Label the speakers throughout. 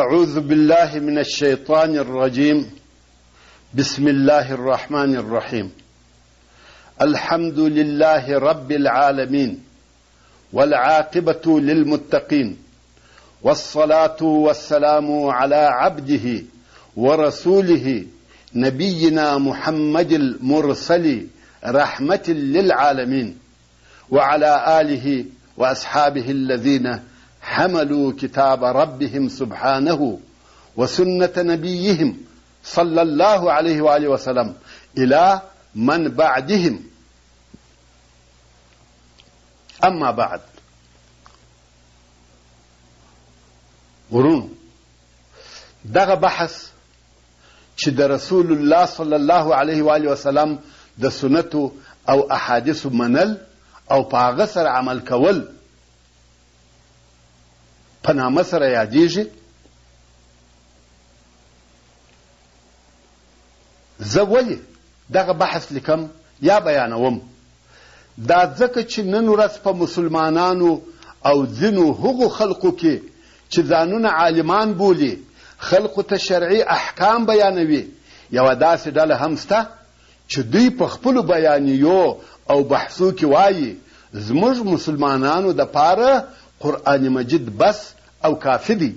Speaker 1: أعوذ بالله من الشيطان الرجيم بسم الله الرحمن الرحيم الحمد لله رب العالمين والعاقبة للمتقين والصلاة والسلام على عبده ورسوله نبينا محمد المرسل رحمة للعالمين وعلى آله وأصحابه الذين حملوا كتاب ربهم سبحانه وسنة نبيهم صلى الله عليه وآله وسلم إلى من بعدهم اما بعد ورونو دغه بحث چې د رسول الله صلی الله علیه و آله وسلم د سنتو او احادیثو منل او په هغه سره عمل کول په نامه سره یادیږي زه ولې دغه بحث لیکم یا بیانوم دا ځکه چې نن ورځ په مسلمانانو او ځینو هغو خلقو کې چې ځانونه عالمان بولي، خلقو ته شرعي احکام بیانوي، یوه داسې ډله هم شته چې دوی په خپلو بیانیو او بحثو کې وايي، زموږ مسلمانانو دپاره قرآن مجید بس او کافي دی،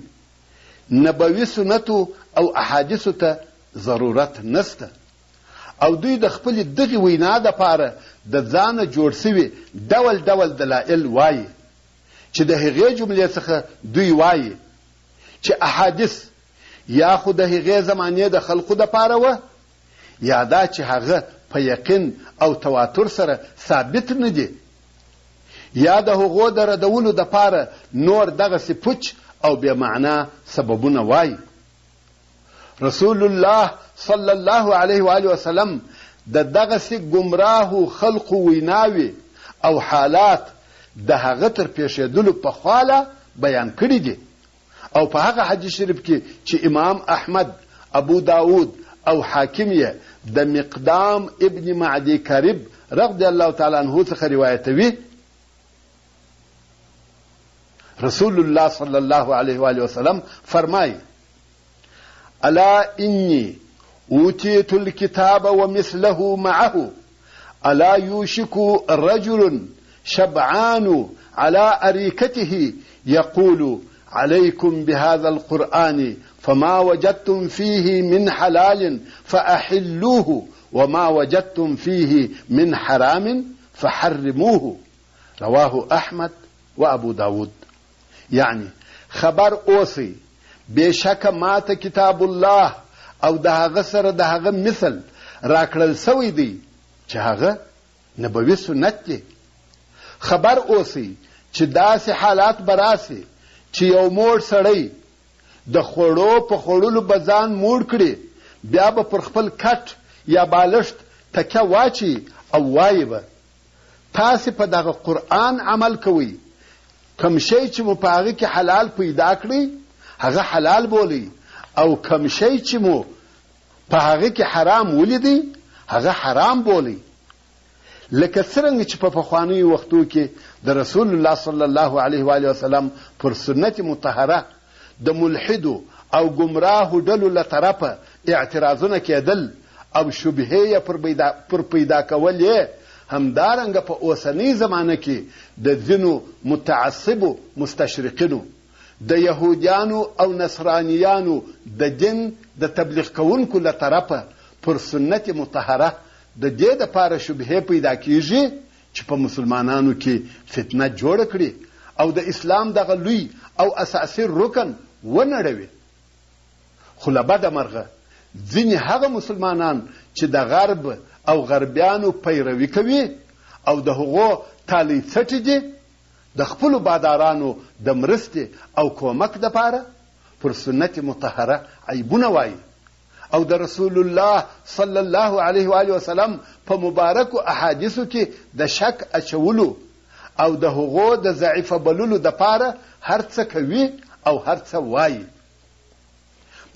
Speaker 1: نبوي سنتو او احادیثو ته ضرورت نشته. او دوی د خپلې دغې وینا دپاره د ځانه جوړ شوي ډول ډول دلایل وايي چې د هغې جملې څخه دوی وايي چې احادیث یا خو د هغې زمانې د خلقو دپاره وه یا دا چې هغه په یقین او تواتر سره ثابت نه دي یا د هغو د ردولو دپاره نور دغسې پوچ او بې معنا سببونه وايي. رسول الله صلی الله علیه و آله وسلم د دغسې ګمراهو خلقو ویناوې او حالات د هغه تر پېښېدلو پخوا لا بیان کړي دي او په هغه حدیث شریف کې چې امام احمد، ابو داود او حاکم یې د مقدام ابن معدی کرب رضی الله تعالی عنه څخه روایتوي، رسول الله صلی الله علیه و آله وسلم فرمایي الا اني اوتيت الكتاب ومثله معه الا يوشك رجل شبعان على اريكته يقول عليكم بهذا القرآن فما وجدتم فيه من حلال فأحلوه وما وجدتم فيه من حرام فحرموه رواه احمد وابو داود یعنی خبر اوسئ بېشکه ماته کتاب الله او د هغه سره د هغه مثل راکړل شوی دی چې هغه نبوي سنت دی. خبر اوسئ چې داسې حالات به راشي چې یو موړ سړی د خوړو په خوړلو به ځان موړ کړي، بیا به پر خپل کټ یا بالښت تکیه واچوي او وایي به، تاسې په دغه قرآن عمل کوئ، کوم شی چې مو په هغه کې حلال پیدا کړی هغه حلال بولئ او کوم شی چې مو په هغه کې حرام ولیدی هغه حرام بولئ. لکه څرنګه چې په پخوانیو وختو کې د رسول الله صلی الله علیه و آله وسلم پر سنت مطهره د ملحدو او ګمراهو ډلو له طرفه اعتراضونه کېدل او شبهې یې پر پیدا کولې، همدارنګه په اوسنۍ زمانه کې د ځینو متعصبو مستشرقینو، د یهودیانو او نصرانیانو د دین د تبلیغ کوونکو له طرفه پر سنت مطهره د دې لپاره شبهې پیدا کېږي چې په مسلمانانو کې فتنه جوړه کړي او د اسلام دغه لوی او اساسي رکن ونړوي. خو له بده مرغه ځینې هغه مسلمانان چې د غرب او غربیانو پیروي کوي او د هغو تالی څټي دي، د خپلو بادارانو د مرستې او کومک لپاره پر سنت مطهره عیبونه وايي او د رسول الله صلی الله علیه و آله وسلم په مبارکو احادیثو کې د شک اچولو او د هغو د ضعیفه بللو دپاره هر څه کوي او هر څه وايي.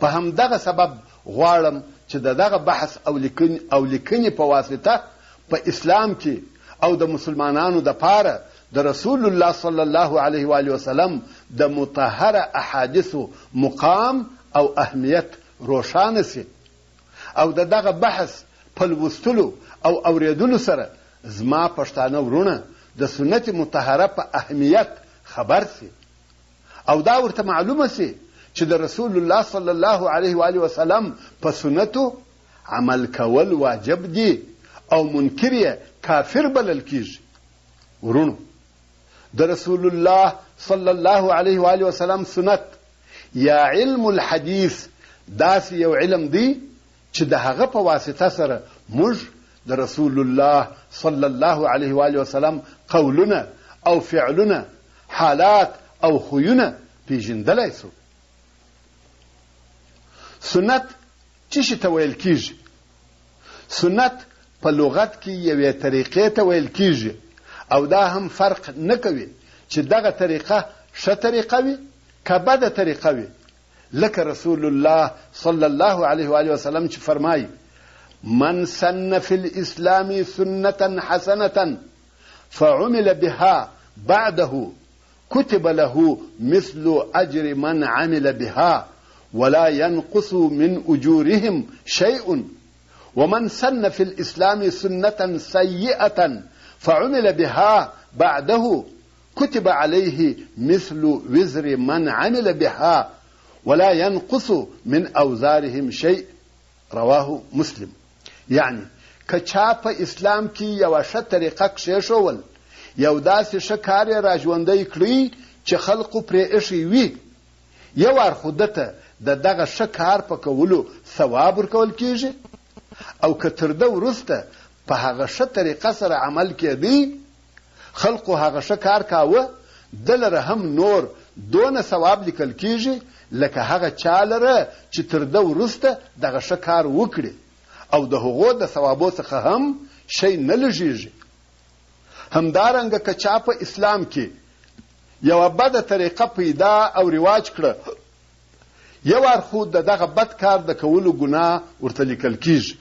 Speaker 1: په همدغه سبب غواړم چې د دغه بحث او لیکنې په واسطه په اسلام کې او د مسلمانانو دپاره د رسول الله صلی الله علیه و آله وسلم د مطهره احادیثو مقام او اهمیت روښانه سي او د دغه بحث په لوستلو او اورېدلو سره زما پښتانه وروڼه د سنت مطهره په اهمیت خبر سي او دا ورته معلومه سي چې د رسول الله صلی الله علیه و آله وسلم په سنتو عمل کول واجب دي او منکر یې کافر بلل کیږي. وروڼو د رسول الله صلی الله علیه و آله وسلم سنت یا علم الحدیث داسې یو علم دی چې د هغه په واسطه سره موږ د رسول الله صلی الله علیه و آله وسلم قولونه او فعلونه، حالات او خویونه پیژندلای سو. سنت څه شي ته ویل کیږي؟ سنت په لغت کې یوې طریقې ته ویل کیږي او دا هم فرق نه کوي چې دغه طریقه ښه طریقه وي که بده طریقه وي، لکه رسول الله صلی الله علیه و آله وسلم چې فرمایي: من سن فی الاسلام سنة حسنة فعمل بها بعده كتب له مثل أجر من عمل بها ولا ينقص من أجورهم شيء ومن سن في الإسلام سنة سيئة فعمل بها بعده كتب عليه مثل وزر من عمل بها ولا ينقص من أوزارهم شيء رواه مسلم. یعنې که چا په اسلام کې یوه ښه طریقه کښېښوول، یو داسې ښه کار یې راژوندی کړی چې خلقو پرې ایښی وي، یو وار خو ده ته د دغه ښه کار په کولو ثواب ورکول کېږي او که تر ده وروسته په هغه ښه طریقه سره عمل کېدی، خلقو هغه ښه کار کاوه، ده لره هم نور دونه ثواب لیکل کیږي لکه هغه چا لره چې تر ده وروسته دغه ښه کار وکړي او د هغو د ثوابو څخه هم شی نه لږیږي. همدارنګه که چا په اسلام کې یوه بده طریقه پیدا او رواج کړه، یو وار خو د دغه بد کار د کولو ګناه ورته لیکل کیږي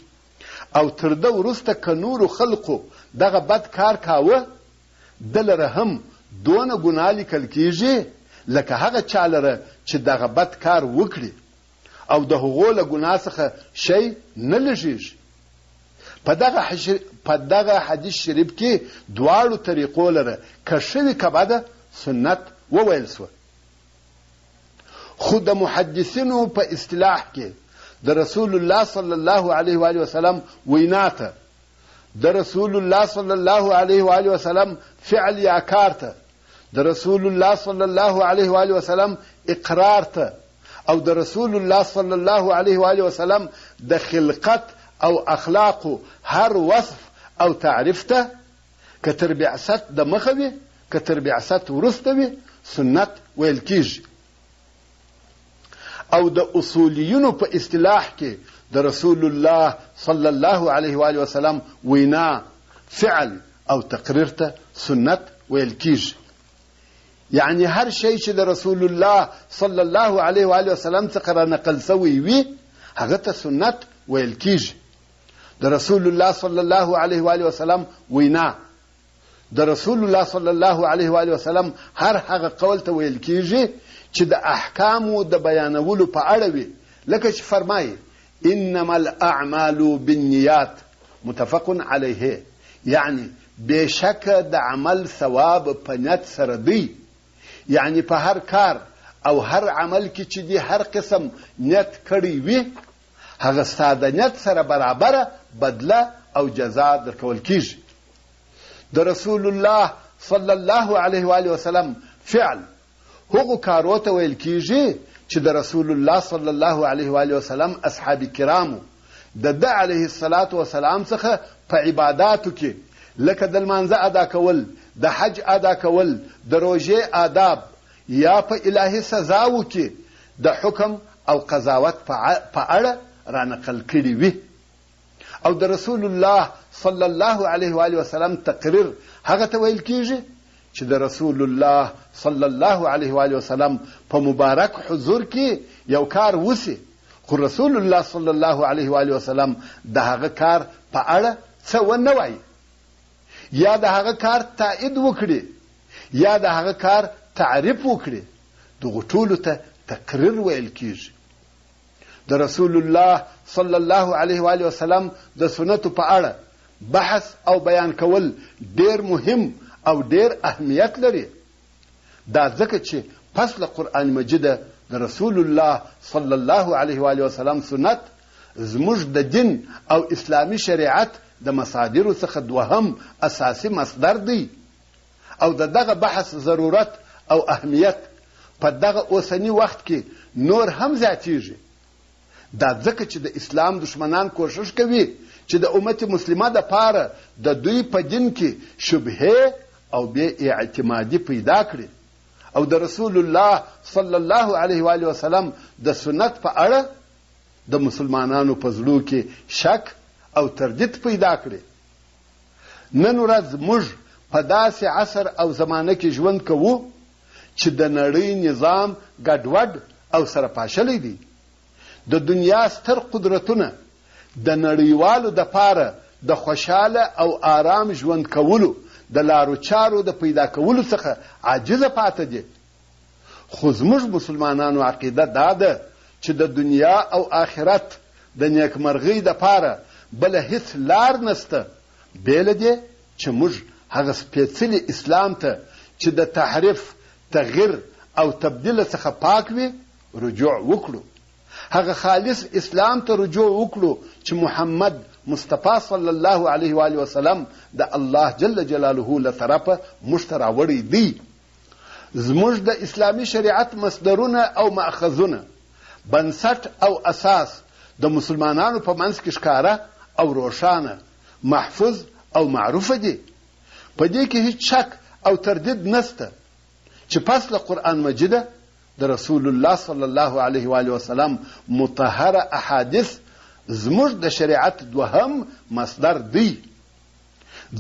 Speaker 1: او تر ده وروسته که نورو خلقو دغه بد کار کاوه، ده لره هم دونه ګناه لیکل کیږي لکه هغه چا لره چې دغه بد کار وکړي او د هغو له ګناه څخه شی نه لږیږي. په دغه په دغه حدیث شریف کې دواړو طریقو لره که ښه وي که بده سنت وویل شوه. خو د محدثینو په اصطلاح کې د رسول الله صلی الله علیه و آله وسلم وینا ته، د رسول الله صلی الله علیه و آله وسلم فعل یا کار ته، د رسول الله صلی الله علیه و آله وسلم اقرار ته او د رسول الله صلی الله علیه و آله وسلم د خلقت او اخلاقو هر وصف او تعریف ته که تر بعثت د مخه وي که تر بعثت وروسته وي سنت ویل کیږي. او د اصولیونو په اصطلاح کې د رسول الله صلی الله علیه و آله وسلم وینا، فعل او تقریر ته سنت ویل کیږي. یعنی هر شی چې د رسول الله صلی الله علیه و آله وسلم څخه را نقل شوی وي هغه ته سنت ویل کیږي. د رسول الله صلی الله علیه و آله وسلم وینا د رسول الله صلی الله علیه و آله وسلم هر هغه قول ته ویل کیږي چې د احکامو د بیانولو په اړه وي، لکه چې فرمایي: انما الاعمال بالنیات، متفق علیه، یعنی بېشکه د عمل ثواب په نیت سره دی، یعنی په هر کار او هر عمل کې چې دې هر قسم نیت کړی وي هغه ستا د نیت سره برابره بدله او جزا درکول کیږي. د رسول الله صلی الله علیه و آله وسلم فعل هغو کارو ته ویل کیږي چې د رسول الله صلی الله علیه و آله وسلم اصحاب کرامو د ده علیه الصلاة والسلام څخه په عباداتو کې لکه د لمانځه ادا کول، د حج ادا کول، د روژې آداب یا په الهي سزاوو کې د حکم او قضاوت په اړه رانقل کړي وي. او د رسول الله صلی الله علیه و آله وسلم تقریر هغه ته ویل کیږي چې د رسول الله صلی الله علیه و آله وسلم په مبارک حضور کې یو کار وسي خو رسول الله صلی الله علیه و آله وسلم د هغه کار په اړه څه ونه وایي یا د هغه کار تایید وکړي. یا د هغه کار تعریف وکړي، دغو ټولو ته تقریر ویل کیږي. د رسول الله صلی الله علیه و آله وسلم د سنتو په اړه بحث او بیان کول ډیر مهم او ډیر اهمیت لري. دا ځکه چې پس له قرآن مجیده د رسول الله صلی الله علیه و آله وسلم سنت زموږ د دین او اسلامي شریعت د مصادرو څخه دوهم اساسي مصدر دی او د دغه بحث ضرورت او اهمیت په دغه اوسني وخت کې نور هم زیاتیږي. دا ځکه چې د اسلام دښمنان کوښښ کوي چې د امت مسلمه د پاره د دوی په دین کې شبهې او بې اعتمادي پیدا کړي او د رسول الله صلی الله علیه و آله وسلم د سنت په اړه د مسلمانانو په زړو کې شک او تردید پیدا کړي. نن ورځ موږ په داسې عصر او زمانه کې ژوند کوو چې د نړۍ نظام ګډوډ او سره پاشلی دی. د دنیا ستر قدرتونه د نړیوالو دپاره د خوشحاله او آرام ژوند کولو د لارو چارو د پیدا کولو څخه عاجزه پاته دي. خو زموږ مسلمانانو عقیده دا ده چې د دنیا او آخرت د نیکمرغۍ دپاره بله هیڅ لار نشته بې له دې چې موږ هغه سپېڅلي اسلام ته چې د تحریف، تغییر او تبدیل څخه پاک وي رجوع وکړو. هغه خالص اسلام ته رجوع وکړو چې محمد مصطفی صلی الله علیه و آله وسلم د الله جل جلاله له طرفه موږ ته راوړی دی. زموږ د اسلامي شریعت مصدرونه او مأخذونه، بنسټ او اساس د مسلمانانو په منځ کې ښکاره او روښانه، محفوظ او معروف دي. په دې کې هیڅ شک او تردید نشته چې پس له قرآن مجیده د رسول الله صلی الله علیه و آله وسلم مطهره احادیث زموږ د شریعت دوهم مصدر دی.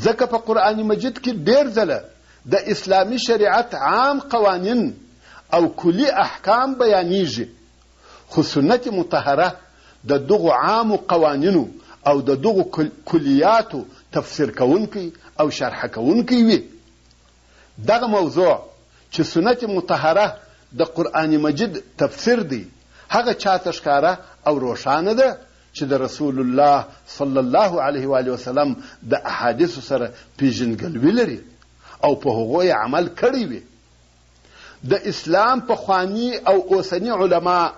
Speaker 1: ځکه په قرآن مجید کې ډېر ځله د اسلامي شریعت عام قوانین او کلي احکام بیانیږي، خو سنت مطهره د دغو عامو قوانینو او د دغو کلیاتو تفسیر کوونکی او شرح کوونکی وي. دغه موضوع چې سنت مطهره د قرآن مجید تفسیر دی، هغه چاته ښکاره او روښانه ده چې د رسول الله صلی الله علیه و آله وسلم د احادیثو سره پیژندګلوي لري او په هغو یې عمل کړی وي. د اسلام پخواني او اوسني علما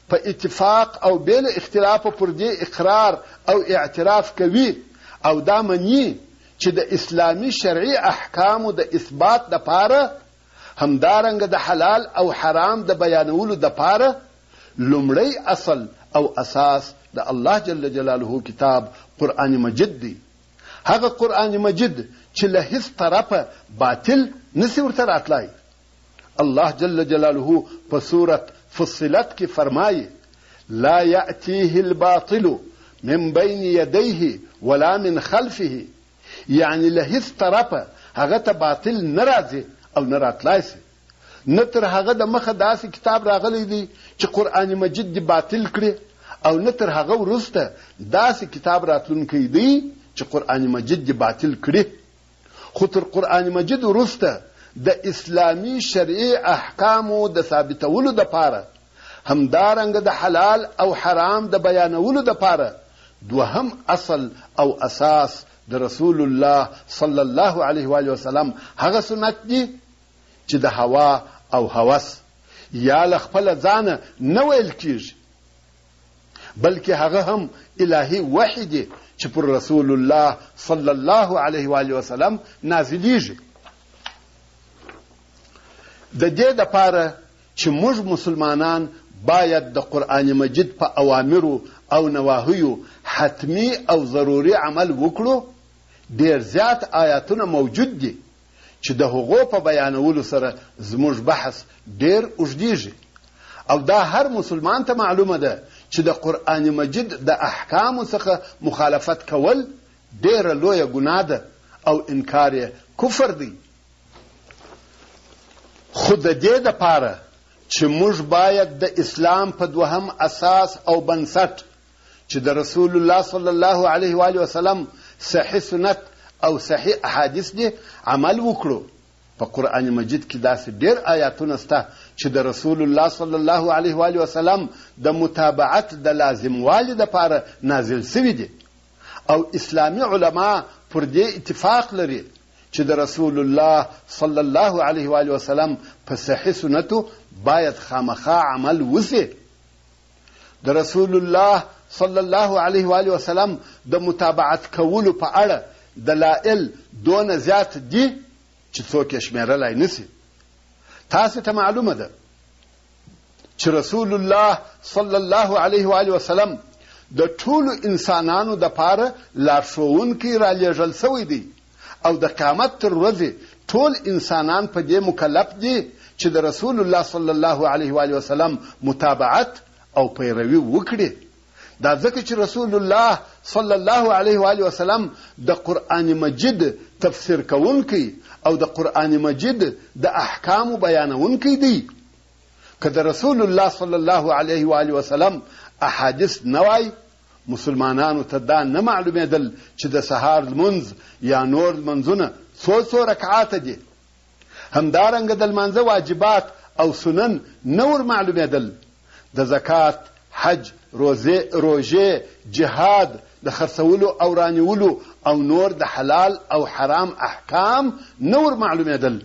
Speaker 1: په اتفاق او بې له اختلافه پر دې اقرار او اعتراف کوي او دا مني چې د اسلامي شرعي احکامو د اثبات دپاره همدارنګه د حلال او حرام د بیانولو دپاره لومړی اصل او اساس د الله جل جلاله کتاب قرآن مجید دی. هغه قرآن مجید چې له هیڅ طرفه باطل نسی ورته راتلای. الله جل جلاله په سورة فصلت کې فرمایي: لا یأتیه الباطل من بین یدیه ولا من خلفه، یعنې له هیڅ طرفه هغه ته باطل نه راځي او نه راتلای شي. نه تر هغه د مخه داسې کتاب راغلی دی چې قرآن مجید دې باطل کړي او نه تر هغه وروسته داسې کتاب راتلونکی دی چې قرآن مجید دې باطل کړي. خو تر قرآن مجید وروسته د اسلامي شرعي احکامو د ثابتولو دپاره همدارنګه د حلال او حرام د بیانولو دپاره دوهم اصل او اساس د رسول الله صلی الله علیه وآله وسلم هغه سنت دي چې د هوا او هوس یا له خپله ځانه نه ویل کیږي بلکې هغه هم الهي وحي دي چې پر رسول الله صلی الله علیه و آله وسلم نازلیږي. د دې دپاره چې موږ مسلمانان باید د قرآن مجید په اوامرو او نواهیو حتمي او ضروري عمل وکړو، ډېر زیات آیاتونه موجود دي چې د هغو په بیانولو سره زموږ بحث ډېر اوږدېږي او دا هر مسلمان ته معلومه ده چې د قرآن مجید د احکامو څخه مخالفت کول ډېره لویه ګناه ده او انکار یې کفر دی. خو د دې دپاره چې موږ باید د اسلام په دوهم اساس او بنسټ چې د رسول الله صلی الله علیه و آله وسلم صحیح سنت او صحیح احادیث دي عمل وکړو. په قرآن مجید کې داسې ډېر آیاتونه شته چې د رسول الله صلی الله علیه و وسلم د متابعت د لازموالي دپاره نازل شوي دي او اسلامي علما پر دې اتفاق لري چې د رسول الله صلی الله علیه و وسلم په صحیح سنتو باید خامخا عمل وشي. د رسول الله صلی الله علیه و وسلم د متابعت کولو په اړه دلایل دونه زیات دي چې څوک یې شمېرلای نه شي. تاسو ته معلومه ده چې رسول الله صلی الله علیه و وسلم د ټولو انسانانو دپاره لارښوونکی رالیږل شوی دی او د قیامت تر ورځې ټول انسانان په دې مکلف دي چې د رسول الله صلی الله علیه و وسلم متابعت او پیروي وکړي. دا ځکه چې رسول الله صلی الله علیه و وسلم د قرآن مجید تفسیر کوونکی او د قرآن مجید د احکامو بیانوونکی دی. که د رسول الله صلی الله علیه و وسلم احادیث نه وای، مسلمانانو ته دا نه معلومېدل چې د سهار لمونځ یا نور لمونځونه څو څو رکعاته دي. همدارنګه د لمانځه واجبات او سنن نه ور معلومېدل. د زکات، حج، روزې، روژې، جهاد، د خرڅولو او رانیولو او نور د حلال او حرام احکام نه ور معلومېدل.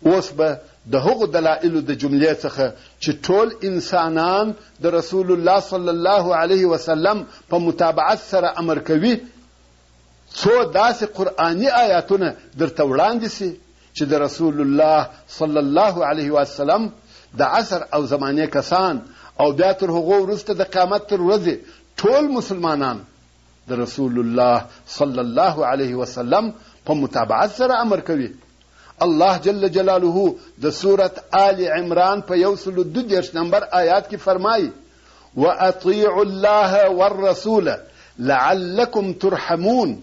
Speaker 1: اوس به د هغو دلایلو د جملې څخه چې ټول انسانان د رسول الله صلی الله علیه وسلم په متابعت سره امر کوي، څو داسې قرآني آیاتونه درته وړاندې سي چې د رسول الله صلی الله علیه وسلم د عصر او زمانې کسان او بیا تر هغو وروسته د قیامت تر ورځې ټول مسلمانان د رسول الله صلی الله علیه وسلم په متابعت سره امر کوي. الله جل جلاله د سورت آل عمران په 132 نمبر آیات کې فرمایي: واطیعوا الله والرسول لعلکم ترحمون.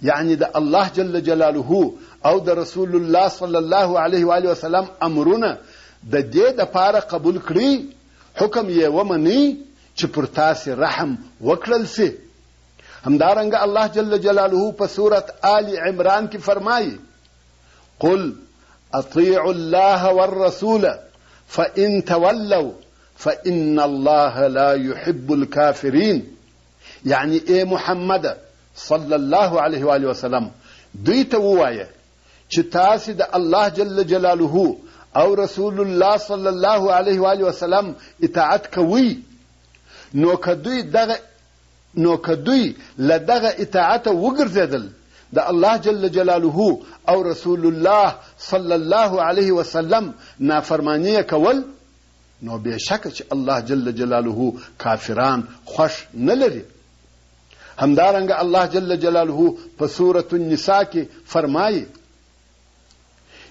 Speaker 1: یعنی د الله جل جلاله او د رسول الله صلی الله علیه و آله وسلم امرونه د دې دپاره قبول کړئ، حکم یې ومنئ چې پر تاسې رحم وکړل شي. همدارنګه الله جل جلاله په سورت آل عمران کې فرمایي: قل اطیعوا الله والرسول فإن تولوا فإن الله لا يحب الكافرين. یعنی ای محمد صلی الله علیه و وسلم، دوی ته ووایه چې تاسې د الله جل جلاله او رسول الله صلی الله علیه و وسلم اطاعت کوئ، نو که دوی دغه نو که دوی له دغه اطاعته وګرځېدل، د الله جل جلاله او رسول الله صلی الله علیه وسلم نافرماني یې کول، نو بېشکه چې الله جل جلاله کافران خوښ نه لري. همدارنګه الله جل جلاله په سورة النساء کې فرمایي: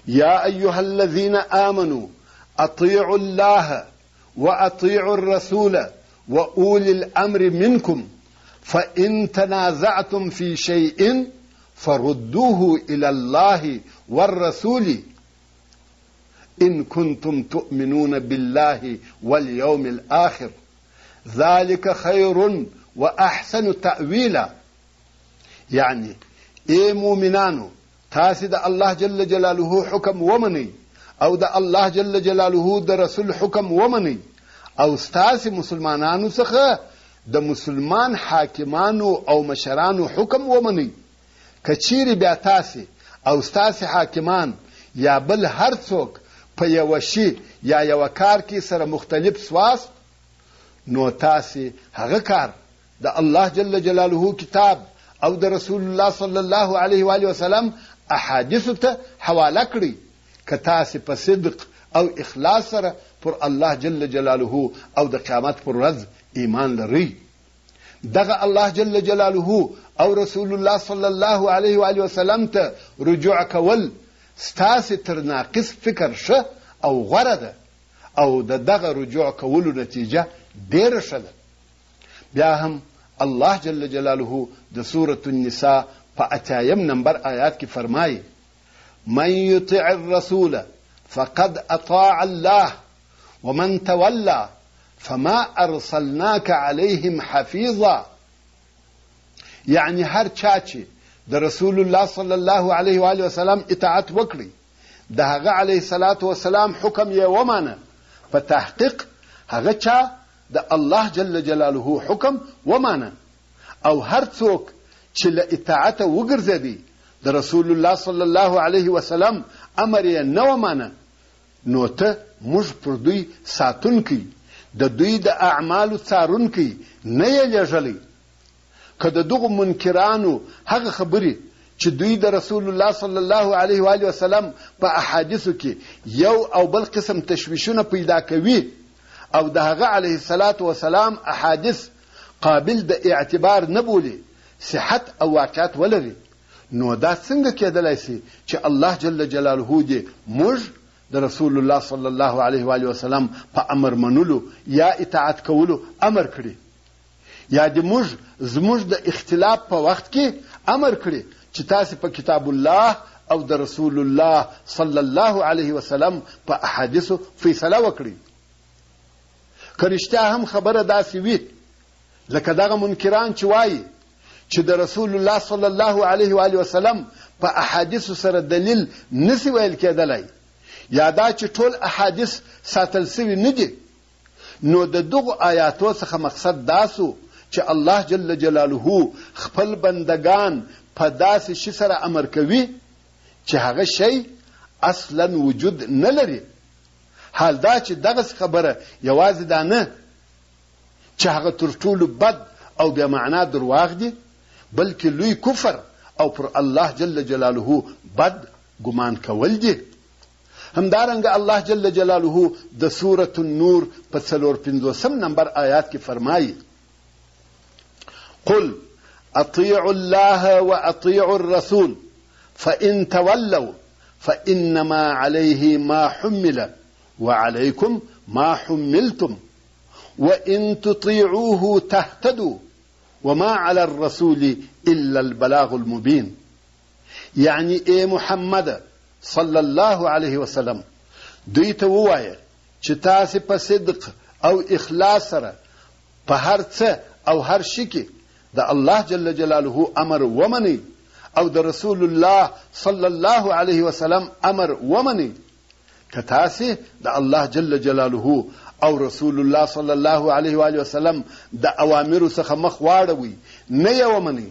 Speaker 1: یا ایها الذین آمنوا اطیعوا الله واطیعوا الرسول واولي الامر منکم فإن تنازعتم في شيء فردوه إلى الله والرسول إن كنتم تؤمنون بالله واليوم الآخر ذلك خير وأحسن تأويلا. یعنی ای مؤمنانو، تاسې د الله جل جلاله حکم ومنئ او د الله جل جلاله د رسول حکم ومنئ او ستاسې مسلمانانو څخه د مسلمان حاکمانو او مشرانو حکم ومنئ. که چیرې بیا تاسې او ستاسې حاکمان یا بل هر څوک په یوه شي یا یوه کار کې سره مختلف سواست، نو تاسې هغه کار د الله جل جلاله کتاب او د رسول الله صلی الله علیه و وسلم احادیثو ته حواله کړئ، که تاسې په صدق او اخلاص سره پر الله جل جلاله او د قیامت پر ورځ ایمان لرئ. دغه الله جل جلاله او رسول الله صلی الله علیه و وسلم ته رجوع کول ستاسې تر ناقص فکر ښه او غوره ده او د دغه رجوع کولو نتیجه ډېره ښه ده. بیا هم الله جل جلاله د سورة النساء په 80 نمبر آیات کې فرمایي: من يطع الرسول فقد اطاع الله ومن تولى فما ارسلناك عليهم حفيظا. یعنی هر چا چې د رسول الله صلی الله علیه و آله وسلم اطاعت وکړي، د هغه علیه الصلاة والسلام حکم یې ومانه، په تحقیق هغه چا د الله جل جلاله حکم ومانه او هر څوک چې له اطاعته وګرځېدی، د رسول الله صلی الله علیه وسلم امر یې نه ومانه، نو ته موږ پر دوی ساتونکی، د دوی د اعمالو څارونکی نه یې لېږلی. که د دغو منکرانو هغه خبرې چې دوی د رسول الله صلی الله علیه و آله وسلم په احادیثو کې یو او بل قسم تشویشونه پیدا کوي او د هغه علیه الصلاة والسلام احادیث قابل د اعتبار نه بولي، صحت او واقعیت ولري، نو دا څنګه کېدلای شي چې الله جل جلاله دې موږ د رسول الله صلی الله علیه و آله وسلم په امر منلو یا اطاعت کولو امر کړي، یا دې موږ زموږ د اختلاف په وخت کې امر کړي چې تاسې په کتاب الله او د رسول الله صلی الله علیه وسلم په احادیثو فیصله وکړئ؟ که رښتیا هم خبره داسې وي لکه دغه منکران چې وایي چې د رسول الله صلی الله علیه و آله وسلم په احادیثو سره دلیل نسی ویل کېدلی، یا دا چې ټول احادیث ساتل سوي نه دي، نو د دغو آیاتو څخه مقصد دا سو چې الله جل جلاله خپل بندګان په داسې شي سره امر کوي چې هغه شی اصلا وجود نه لري، حال دا چې دغسې خبره یوازې دا نه چې هغه تر ټولو بد او بې معنا درواغ دي، بلکې لوی کفر او پر الله جل جلاله بد ګمان کول دي. همدارنګه الله جل جلاله د سورة النور په 54 نمبر آیات کې فرمایي: قل اطیعوا الله واطیعوا الرسول فإن تولوا فإنما عليه ما حمل وعليكم ما حملتم وإن تطيعوه تهتدوا وما على الرسول إلا البلاغ المبين. یعنی ای محمد صلی الله علیه وسلم دوی ته ووایه چې تاسې په صدق او اخلاص سره په هر څه او هر شي کې د الله جل جلاله امر ومنئ او د رسول الله صلی الله علیه وسلم امر ومنئ. که تاسې د الله جل جلاله او رسول الله صلی الله علیه و آله وسلم د اوامرو څخه مخ واړوئ، نه یې ومنئ،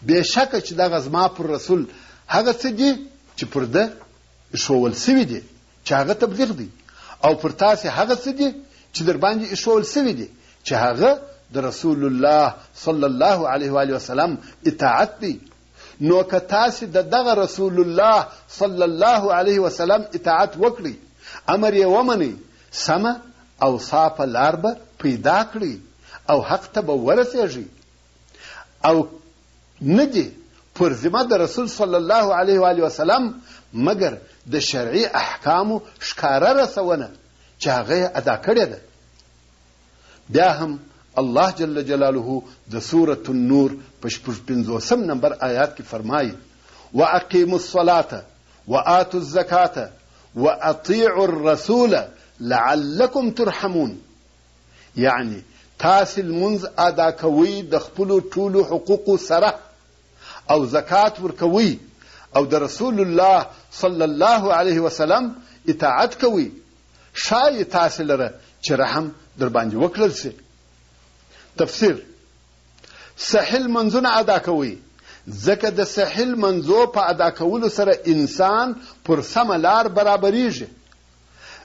Speaker 1: بېشکه چې دغه زما پر رسول هغه څه دي چې پر ده ایښوول شوي دي چې هغه تبلیغ دی، او پر تاسې هغه څه دي چې در باندې ایښوول شوي دي چې هغه د رسول الله صلی الله علیه و آله وسلم اطاعت دی. نو که تاسې د دغه رسول الله صلی الله علیه وسلم اطاعت وکړئ، امر یې ومنئ، سمه او صافه لار به پیدا کړئ او حق ته به ورسېږئ. او نه دي پر ذمه د رسول صلی الله علیه و آله وسلم مګر د شرعي احکامو ښکاره رسونه چې هغه یې ادا کړې ده. بیا هم الله جل جلاله د سورة النور په 56 نمبر آیات کې فرمایي: واقیموا الصلاة وآتوا الزکاة واطیعوا الرسول لعلکم ترحمون. یعنی تاسې لمونځ ادا کوئ د خپلو ټولو حقوقو سره او زکات ورکوئ او د رسول الله صلی الله علیه وسلم اطاعت کوئ، ښایي تاسې لره چې رحم در باندې وکړل شي. تفسیر: صحیح لمونځونه ادا کوئ، ځکه د صحیح لمونځو په ادا کولو سره انسان پر سمه لار برابرېږي.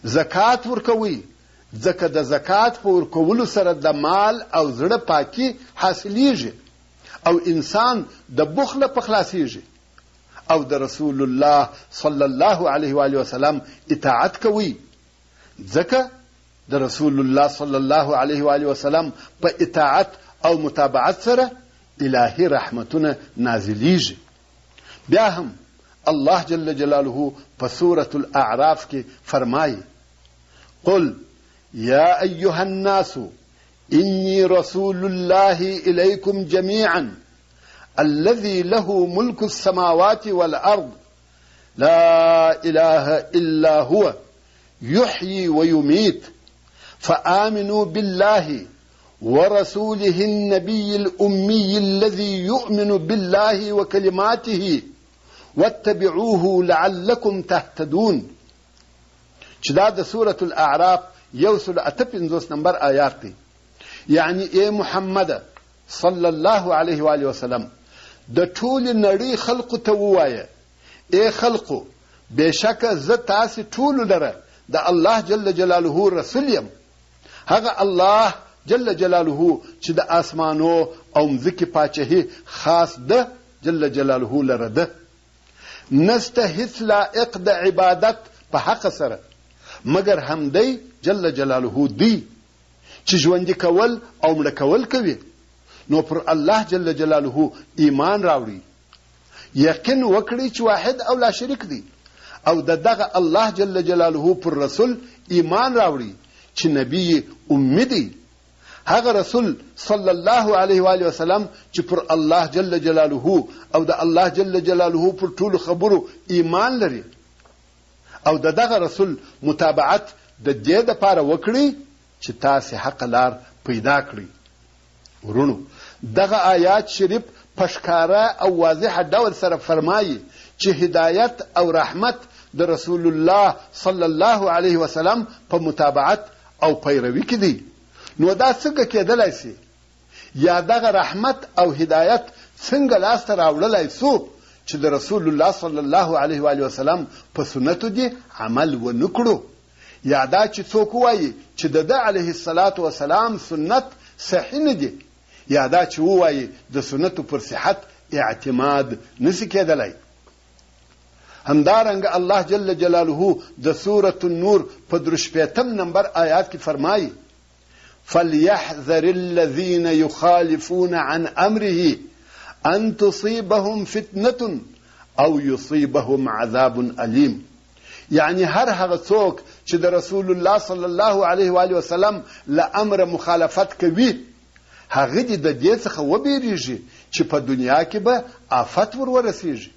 Speaker 1: زکات ورکوئ، ځکه د زکات په ورکولو سره د مال او زړه پاکي حاصلېږي او انسان د بخله په خلاصېږي. او د رسول الله صلی الله علیه و آله وسلم اطاعت کوئ، ځکه د رسول الله صلی الله علیه و آله وسلم په اطاعت او متابعت سره الهي رحمتونه نازلېږي. بیا هم الله جل جلاله په سورة الاعراف کې فرمایي: قل یا ایها الناس انی رسول الله الیکم جمیعا الذي له ملك السماوات والارض لا اله الا هو يحيي ويميت فآمنوا بالله ورسوله النبي الأمي الذي يؤمن بالله وكلماته واتبعوه لعلكم تهتدون. چې دا د سورة الاعراف 158 نمبر آیات دی. یعنی ای محمد صلی الله علیه و آله وسلم، د ټولې نړۍ خلقو ته ووایه، ای خلقو، بېشکه زه تاسې ټولو لره د الله جل جلاله رسول یم، هغه الله جل جلاله چې د آسمانو او مځکې پاچهي خاص ده جل جلاله لره ده. نسته هیڅ لایق د عبادت په حق سره مګر همدی جل جلاله دی چې ژوندي کول او مړه کول کوي. نو پر الله جل جلاله ایمان راوړي، یقین وکړي چې واحد او لا شریک دی، او د دغه الله جل جلاله پر رسول ایمان راوړي چې نبی امي دی، هغه رسول صلی الله علیه و آله وسلم چې پر الله جل جلاله او د الله جل جلاله پر ټولو خبرو ایمان لري، او د دغه رسول متابعت د دې دپاره وکړي چې تاسې حق لار پیدا کړئ. وروڼو، دغه آیات شریف په ښکاره او واضح ډول سره فرمایي چې هدایت او رحمت د رسول الله صلی الله علیه وسلم په متابعت او پیروي کې دی. نو دا څنګه کېدلای شي؟ یا دغه رحمت او هدایت څنګه لاسته راوړلای سو چې د رسول الله صلی الله علیه و آله وسلم په سنتو دې عمل ونه کړو؟ یا دا چې څوک ووایي چې د ده علیه الصلاة والسلام سنت صحیح نه دي، یا دا چې ووایي د سنتو پر صحت اعتماد نسی کېدلای. همدارنګه الله جل جلاله د سورة النور په 63 نمبر آیات کې فرمایي: فليحذر الذين يخالفون عن امره ان تصيبهم فتنه او يصيبهم عذاب اليم. یعنی هر هغه څوک چې د رسول الله صلی الله علیه و آله وسلم له امره مخالفت کوي، هغه دې د دې څخه وبېرېږي چې په دنیا کې به آفت ور ورسېږي،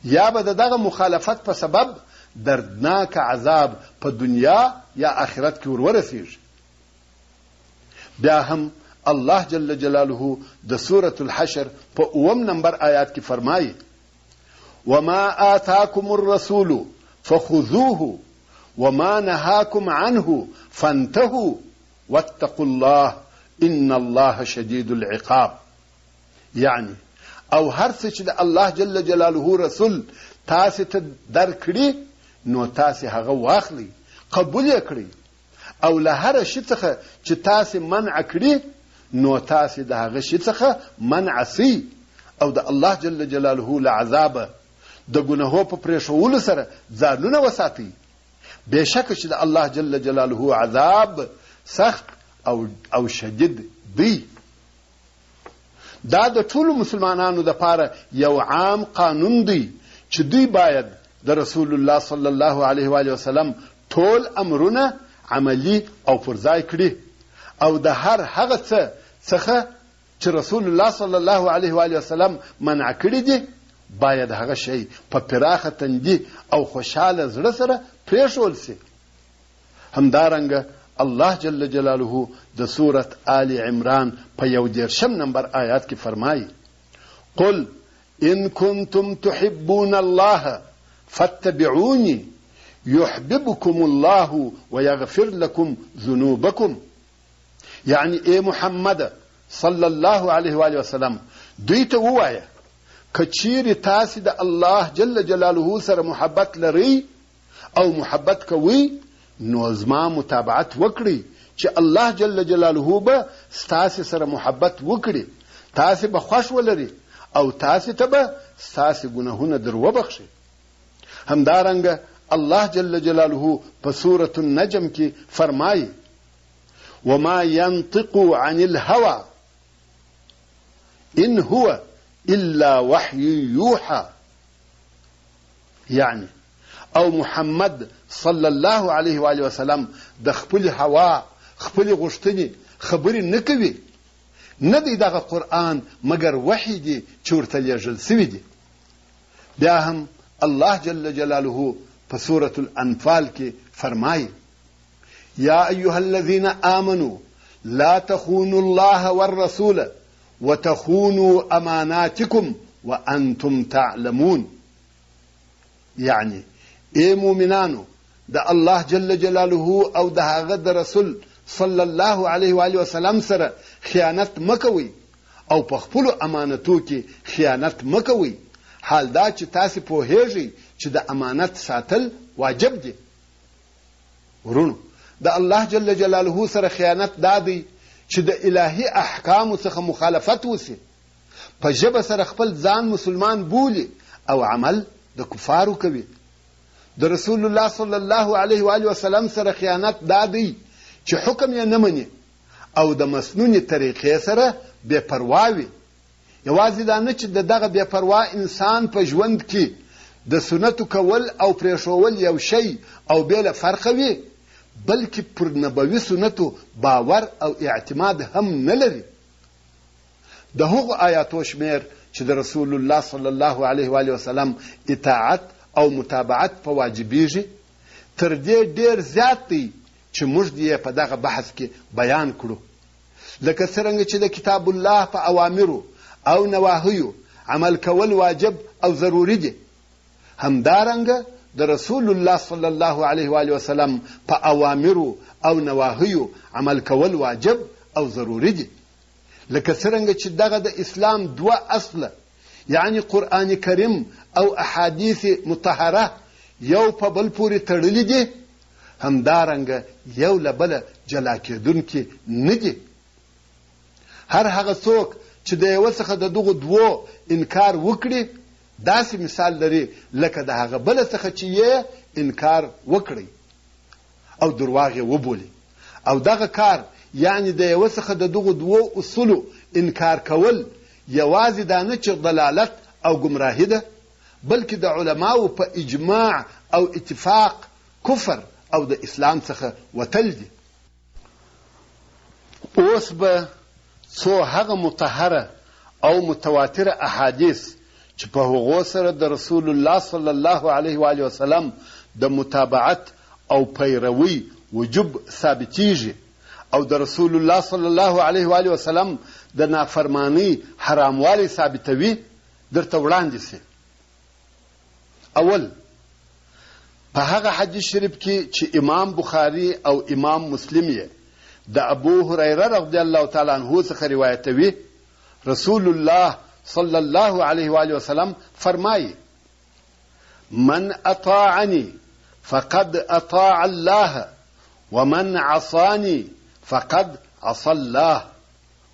Speaker 1: یا به د دغه مخالفت په سبب دردناک عذاب په دنیا یا آخرت کې ور ورسېږي. بیا هم الله جل جلاله د سورة الحشر په اووم نمبر آیات کې فرمایي: وما آتاكم الرسول فخذوه وما نهاكم عنه فانتهوا واتقوا الله ان الله شدید العقاب. یعنی او هر څه چې د الله جل جلاله رسول تاسې ته درکړي نو تاسې هغه واخلئ، قبول یې کړئ، او له هر شي څخه چې تاسې منع کړي نو تاسې د هغه شي څخه منع سئ، او د الله جل جلاله له عذابه د ګناهو په پرېښولو سره ځانونه وساتئ. بېشکه چې د الله جل جلاله عذاب سخت او شدید دی. دا د ټولو مسلمانانو دپاره یو عام قانون دی چې دوی باید د رسول الله صلی الله علیه و وسلم ټول امرونه عملي او پر ځای کړي، او د هر هغه څه څخه چې رسول الله صلی الله علیه و وسلم منع کړي دي باید هغه شی په پراخه تندي او خوشحاله زړه سره پرېښول شي. همدارنګه الله جل جلاله د سورة آل عمران په 31 نمبر آیات کې فرمایي: قل ان کنتم تحبون الله فاتبعوني يحببكم الله ويغفر لكم ذنوبكم. یعنی ای محمد صلی الله علیه و وسلم، دوی ته ووایه که چیرې تاسې د الله جل جلاله سره محبت لرئ او محبت کوئ نو زما متابعت وکړئ چې الله جل جلاله به ستاسې سره محبت وکړي، تاسې به خوښ ولري او تاسې ته به ستاسې ګناهونه در وبخښي. همدارنګه الله جل جلاله په سورة النجم کې فرمایي: وما ينطق عن الهوى إن هو إلا وحي يوحى. یعنی او محمد صلی الله علیه و آله وسلم د خپل هوا خپل غوښتنې خبرې نه کوي، نه دی دغه قرآن مګر وحی دی چې ورته لیږل سوي دي. بیا هم الله جل جلاله په سورة الانفال کې فرمایي: یا ایها الذین آمنو لا تخونوا الله والرسول وتخونوا اماناتکم وانتم تعلمون. یعنی ای مؤمنانو، د الله جل جلاله او د هغه د رسول صلی الله علیه و آله وسلم سره خیانت مه کوئ او په خپلو امانتو کې خیانت مه کوئ، حال دا چې تاسې پوهېږئ چې د امانت ساتل واجب دي. وروڼو، د الله جل جلاله سره خیانت دا دی چې د الهي احکامو څخه مخالفت وشي، په ژبه سره خپل ځان مسلمان بولي او عمل د کفارو کوي. د رسول الله صلی الله علیه و آله وسلم سره خیانت دا دی چې حکم یې نه مني او د مسنونې طریقې سره بې پروا وي. یوازې دا نه چې د دغه بې پروا انسان په ژوند کې د سنتو کول او پرېښوول یو شی او بې له فرقه وي، بلکې پر نبوي سنتو باور او اعتماد هم نه لري. د هغو آیاتو شمېر چې د رسول الله صلی الله علیه و آله وسلم اطاعت او متابعت په واجبېږي، تر دې ډېر زیات دی چې موږ دې یې په دغه بحث کې بیان کړو. لکه څرنګه چې د کتاب الله په اوامرو او نواهیو عمل کول واجب او ضروري دي، همدارنګه د رسول الله صلی الله علیه و آله وسلم په اوامرو او نواهیو عمل کول واجب او ضروري دي. لکه څرنګه چې دغه د اسلام دوه اصله یعنی قرآن کریم او احادیث مطهره یو په بل پورې تړلي دي، همدارنګه یو له بله جلا کېدونکي نه دي. هر هغه څوک چې د یوه څخه د دغو دوو انکار وکړي، داسې مثال لري لکه د هغه بله څخه چې یې انکار وکړی او درواغ یې وبولي. او دغه کار یعنې د یوه څخه د دغو دوو اصولو انکار کول یوازې دا نه چې ضلالت او ګمراهي ده، بلکې د علماوو په اجماع او اتفاق کفر او د اسلام څخه وتل دي. اوس به څو هغه مطهره او متواتره احادیث چې په هغو سره د رسول الله صلی الله علیه و آله وسلم د متابعت او پیروۍ وجوب ثابتیږي او د رسول الله صلی الله علیه و آله وسلم د نافرمانۍ حراموالی ثابتوي، درته وړاندې شي. اول، په هغه حدیث شریف کې چې امام بخاري او امام مسلم یې د ابو هریره رضی الله تعالی عنه څخه روایتوي، رسول الله صلی الله علیه و آله وسلم فرمایي: من اطاعني فقد اطاع الله ومن عصاني فقد عصى الله.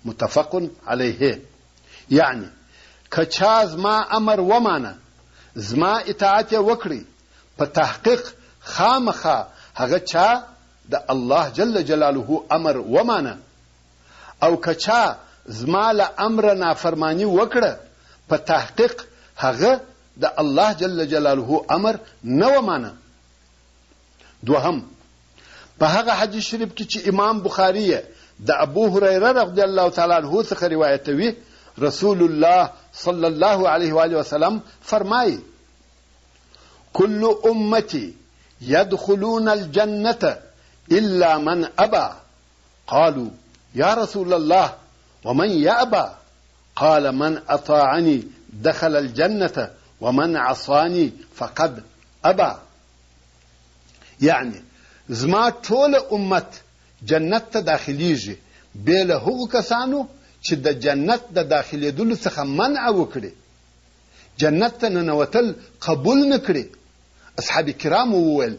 Speaker 1: متفق علیه. یعنی که چا زما امر ومانه، زما اطاعت یې وکړی، په تحقیق خامخا هغه چا د الله جل جلاله امر ومانه، او که چا زما له امره نافرماني وکړه، په تحقیق هغه د الله جل جلاله امر نه ومانه. دوهم، په هغه حدیث شریف کې چې امام بخاري یې د ابو هریره رضی الله تعالی عنه څخه روایتوي، رسول الله صلی الله علیه و آله وسلم فرمایي: كل امتي يدخلون الجنة الا من ابى. قالوا يا رسول الله ومن يأبى؟ قال من اطاعني دخل الجنة ومن عصاني فقد ابى. یعنې زما ټوله امت جنت ته داخلیږي بې له هغو کسانو چې د جنت د داخلېدلو څخه منع وکړي، جنت ته ننوتل قبول نه کړي. اصحاب کرامو وویل،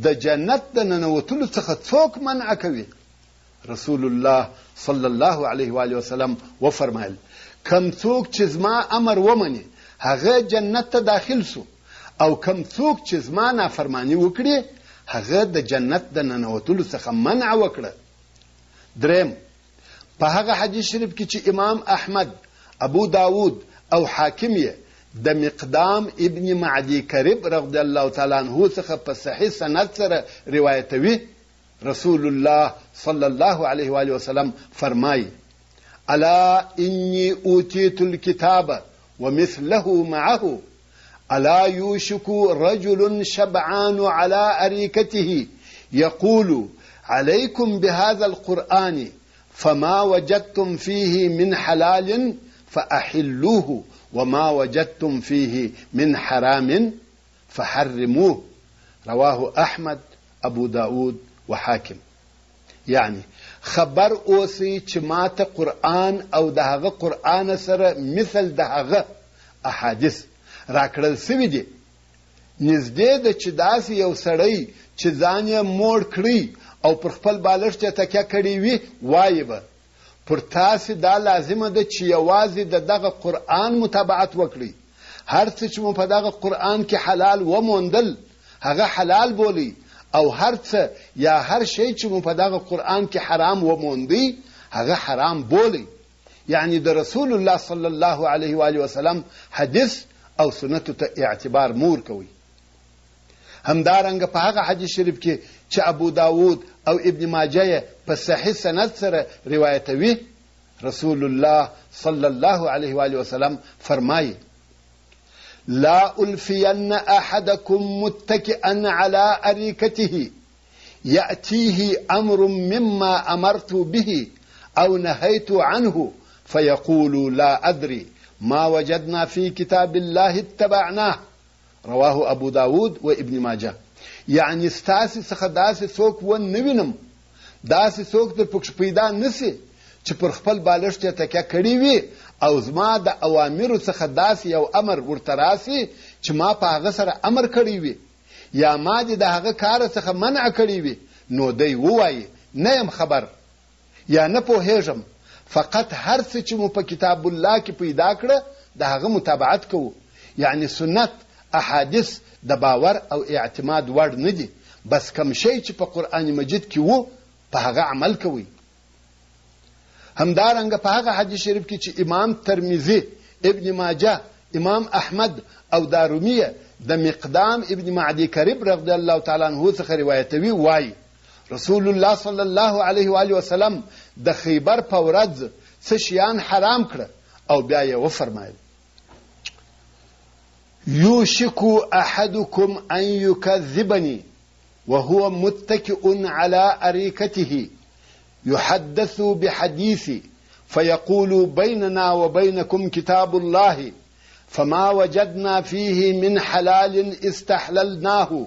Speaker 1: د جنت د ننوتلو څخه څوک منع کوي؟ رسول الله صلی الله علیه و آله وسلم وفرمایل، کم څوک چې زما امر ومني هغه جنت ته داخل شو، او کم څوک چې زما نافرماني وکړي هغه د جنت د ننوتلو څخه منع وکړه. دریم، په هغه حدیث شریف کې چې امام احمد، ابو داود او حاکم یې د مقدام ابن معدی کرب رضی الله تعالی عنه څخه په صحیح سند سره روایتوي، رسول الله صلی الله علیه و آله وسلم فرمایي: الا انی اوتیت الکتاب ومثله معه، الا یوشک رجل شبعان على اريكته يقول عليكم بهذا القرآن فما وجدتم فيه من حلال فأحلوه وما وجدتم فيه من حرام فحرموه رواه احمد ابو داود وحاکم یعنی خبر اوسئ چې ماته قرآن او د هغه قرآن سره مثل د هغه احادیث راکړل سوي دي نږدې ده چې داسې یو سړی چې ځان یې موړ کړی او پر خپل بالښت یې تکیه کړې وي وایي به پر تاسې دا لازمه ده چې یوازې د دغه قرآن متابعت وکړئ هر څه چې مو په دغه قرآن کې حلال وموندل هغه حلال بولئ او هر څه یا هر شی چې مو په دغه قرآن کې حرام وموندی هغه حرام بولئ یعنی د رسول الله صلی الله علیه و آله وسلم حدیث او سنتو ته اعتبار مور کوي همدارنګه په هغه حدیث شریف کې چې ابو داود او ابن ماجه په صحیح سند سره روایتوي رسول الله صلی الله علیه و آله وسلم فرمایي لا ألفين أحدكم متكئا على أريكته يأتيه أمر مما أمرت به أو نهيت عنه فيقول لا أدري ما وجدنا في كتاب الله اتبعناه رواه ابو داود و ابن ماجه یعنی ستاسې څخه داسې څوک و نه وینم داسې څوک در پکښې پیدا نه سي چې پر خپل بالښت یې تکیه کړې وي او زما د اوامرو څخه داسې یو امر ورته راسي چې ما په هغه سره امر کړی وي یا ما دې د هغه کاره څخه منع کړی وي نو دی ووایي نه یم خبر یا نه پوهېږم فقط هر څه چې مو په کتاب الله کې پیدا کړه د هغه متابعت کوو یعنی سنت احادیث د باور او اعتماد وړ نه دي بس کوم شی چې په قرآن مجید کې وو په هغه عمل کوئ همدارنګه په هغه حدیث شریف کې چې امام ترمذي ابن ماجه امام احمد او دارمي د مقدام ابن معدی کرب رضی الله تعالی عنه څخه روایتوي وایي رسول الله صلی الله علیه و آله وسلم د خیبر په ورځ څه شیان حرام کړه او بیا یې وفرمایل یوشک احدکم ان یکذبنی وهو متکئ على اريكته يحدث بحديثي فيقول بيننا وبينكم كتاب الله فما وجدنا فيه من حلال استحللناه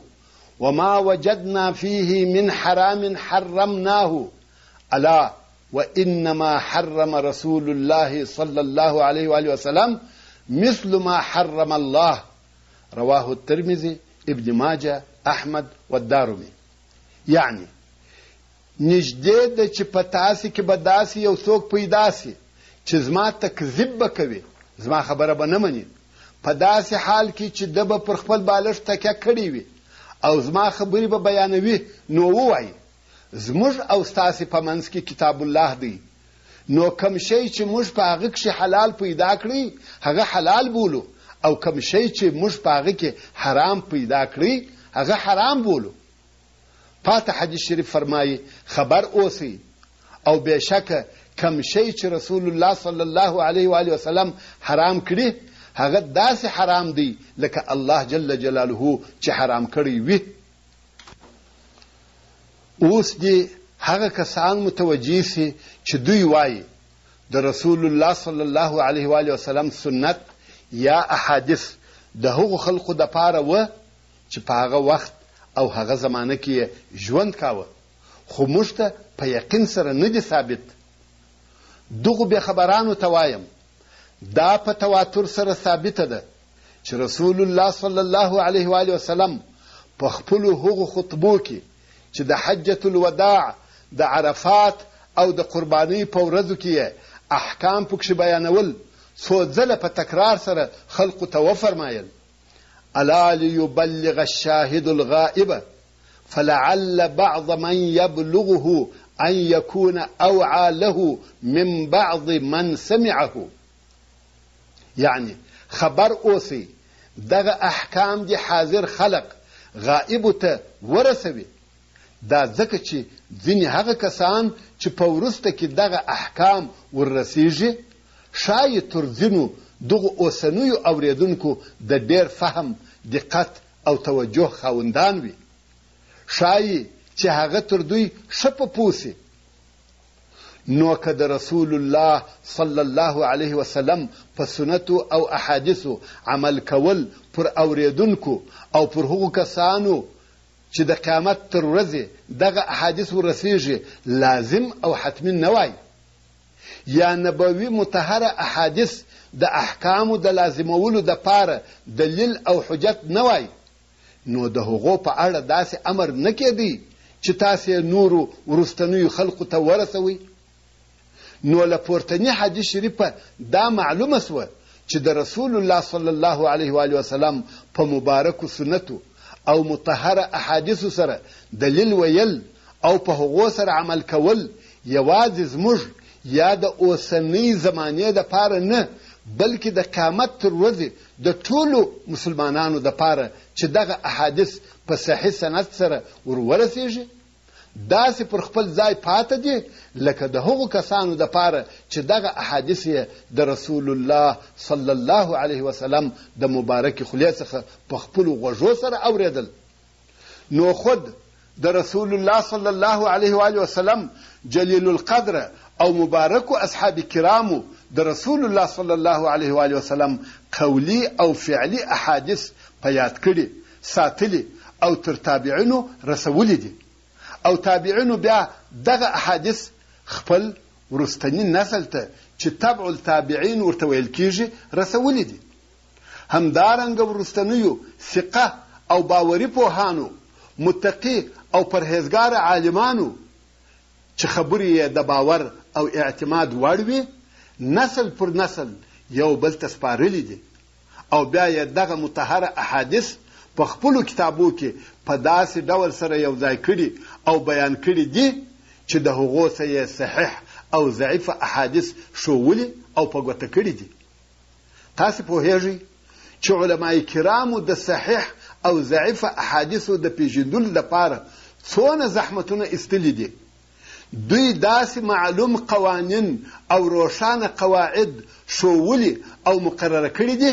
Speaker 1: وما وجدنا فيه من حرام حرمناه ألا وإنما حرم رسول الله صلى الله عليه وآله وسلم مثل ما حرم الله رواه الترمذي ابن ماجه احمد والدارمي يعني نږدې ده چې په تاسې کې به داسې یو څوک پیدا سي چې زما تکذیب به کوي زما خبره به نه مني په داسې حال کې چې ده به پر خپل بالښت تکیه کړې وي او زما خبرې به بیانوي نو ووایي زموږ او ستاسې په منځ کې کتاب الله دی نو کوم شی چې موږ په هغه کښې حلال پیدا کړی هغه حلال بولو او کوم شی چې موږ په هغه کې حرام پیدا کړی هغه حرام بولو پاته حدیث شریف فرمایي خبر اوسئ او بېشکه کوم شی چې رسول الله صلی الله علیه و آله وسلم حرام کړي هغه داسې حرام دی لکه الله جل جلاله چې حرام کړی وي اوس دې هغه کسان متوجه سي چې دوی وایي د رسول الله صلی الله علیه و آله وسلم سنت یا احادیث د هغو خلقو دپاره وه چې په هغه وخت او هغه زمانه کې یې ژوند کاوه خو موږ ته په یقین سره نه دي ثابت. دغو بې خبرانو ته وایم، دا په تواتر سره ثابته ده چې رسول الله صلی الله علیه و آله وسلم په خپلو هغو خطبو کې چې د حجة الوداع، د عرفات او د قربانۍ په ورځو کې یې احکام پکښې بیانول، څو ځله په تکرار سره خلقو ته وفرمایل، الا ليبلغ الشاهد الغائب فلعل بعض من يبلغه ان يكون اوعى له من بعض من سمعه يعني خبر اوسئ دغه احکام دي حاضر خلق غائب ته ورسوي دا ځکه چې ځینې هغه کسان چې په وروسته کې دغه احکام وررسیږي ښایي تر ځینو دغو اوسنیو اورېدونکو د ډېر فهم، دقت او توجه خاوندان وي. ښایي چې هغه تر دوی ښه په پوه شي. نو که د رسول الله صلی الله علیه وسلم په سنتو او احادیثو عمل کول پر اورېدونکو او پر هغو کسانو چې د قیامت تر ورځې دغه احادیث ورسېږي لازم او حتمي نه وای، یا نبوي مطهره احادیث د احکامو د لازمولو دپاره دلیل او حجت نه وای، نو د هغو په اړه داسې امر نه کېدی چې تاسې یې نورو وروستنیو خلقو ته ورسوئ. نو له پورتني حدیث شریفه دا معلومه شوه چې د رسول الله صلی الله علیه وآله وسلم په مبارکو سنتو او مطهره احادیثو سره دلیل ویل او په هغو سره عمل کول یوازې زموږ یا د اوسنۍ زمانې دپاره نه بلکې د قیامت تر ورځې د ټولو مسلمانانو دپاره چې دغه احادیث په صحیح سند سره ور ورسیږي داسې پر خپل ځای پاته دي لکه د هغو کسانو دپاره چې دغه احادیث یې د رسول الله صلی الله علیه وسلم د مبارکې خولې څخه په خپلو غوږو سره اورېدل. نو خود د رسول الله صلی الله علیه و آله وسلم جلیل القدر او مبارکو اصحاب کرامو د رسول الله صلی الله علیه و آله وسلم قولی او فعلی احادیث په یاد کړي، ساتلي او تر تابعینو رسولي دي او تابعینو بیا دغه احادیث خپل وروستني نسل ته چې تبع التابعین ورته ویل کیږي رسولي دي. همدارنګه وروستنیو ثقه او باوري پوهانو، متقي او پرهېزګاره عالمانو چې خبرې یې د باور او اعتماد وړ وي، نسل پر نسل یو بل ته سپارلي دي او بیا یې دغه مطهره احادیث په خپلو کتابو کې په داسې ډول سره یو ځای کړي او بیان کړي دي چې د هغو څخه یې صحیح او ضعیف احادیث ښوولي او په ګوته کړي دي. تاسې پوهېږئ چې علماء کرامو د صحیح او ضعیف احادیثو د پېژندلو لپاره څونه زحمتونه ایستلي دي. دوی داسې معلوم قوانین او روښانه قواعد ښوولي او مقرره کړي دي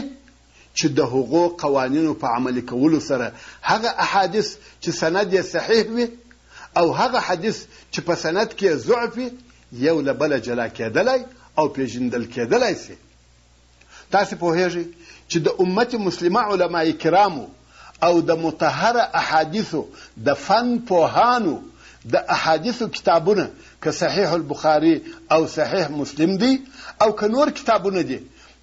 Speaker 1: چې د هغو قوانینو په عملي کولو سره هغه احادیث چې سند یې صحیح وي او هغه حدیث چې په سند کې یې ضعف وي یو له بله جلا کېدلای او پېژندل کېدلای شي. تاسې پوهېږئ چې د امت مسلمه علماء کرامو او د مطهره احادیثو د فن پوهانو د احادیثو کتابونه که صحیح البخاري او صحیح مسلم دی او که نور کتابونه دي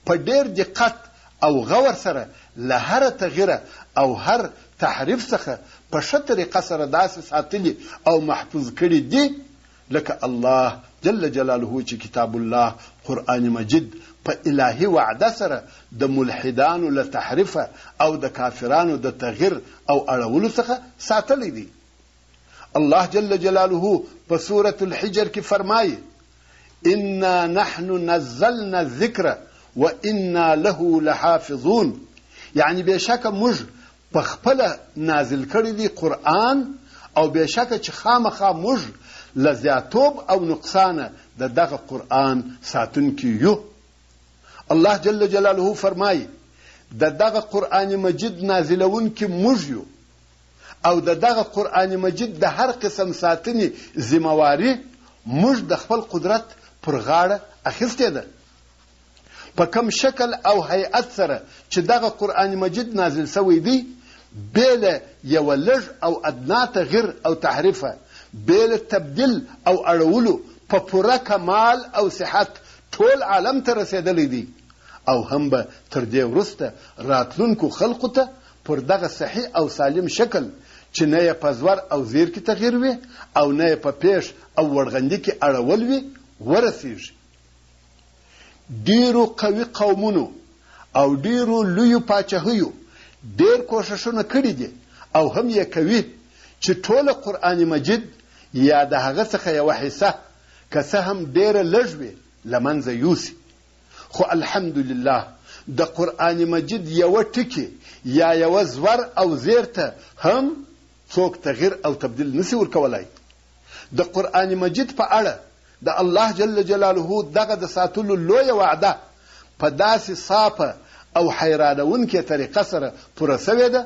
Speaker 1: په ډېر دقت او غور سره له هره تغیره او هر تحریف څخه په ښه طریقه سره داسې ساتلي او محفوظ کړي دي لکه الله جل جلاله چې کتاب الله قرآن مجید په الهي وعده سره د ملحدانو له تحریفه او د کافرانو د تغیر او اړولو څخه ساتلی دی. الله جل جلاله په سورة الحجر کې فرمایي، انا نحن نزلنا الذکر وانا له لحافظون، یعنی بېشکه موږ په خپله نازل کړی دی قرآن او بېشکه چې خامخا موږ له زیاتوب او نقصانه د دغه قرآن ساتونکي یو. الله جل جلاله فرمایي، د دغه قرآن مجید نازلوونکي موږ یو او د دغه قرآن مجید د هر قسم ساتنې ذمه واري موږ د خپل قدرت پر غاړه اخیستې ده. په کوم شکل او هیئت سره چې دغه قرآن مجید نازل شوی دی، بې له یوه لږ او ادنا تغیر او تحریفه، بې له تبدیل او اړولو په پوره کمال او صحت ټول عالم ته رسېدلی دی او هم به تر دې وروسته راتلونکو خلقو ته پر دغه صحیح او سالم شکل چې نه یې په زور او زیر کې تغیر وي او نه یې په پېښ او وړغندي کې اړول وي، ورسېږي. ډېرو قوي قومونو او ډېرو لویو پاچهیو ډېر کوښښونه کړي دي او هم یې کوي چې ټوله قرآن مجید یا د هغه څخه یوه حصه که څه هم ډېره لږ وي له منځه یوسي خو الحمدلله د قرآن مجید یوه ټکي یا یوه زور او زیر ته هم څوک تغیر او تبدیل نسي ورکولای. د قرآن مجید په اړه د الله جل جلاله دغه د ساتلو لویه وعده په داسې صافه او حیرانوونکې طریقه سره پوره شوې ده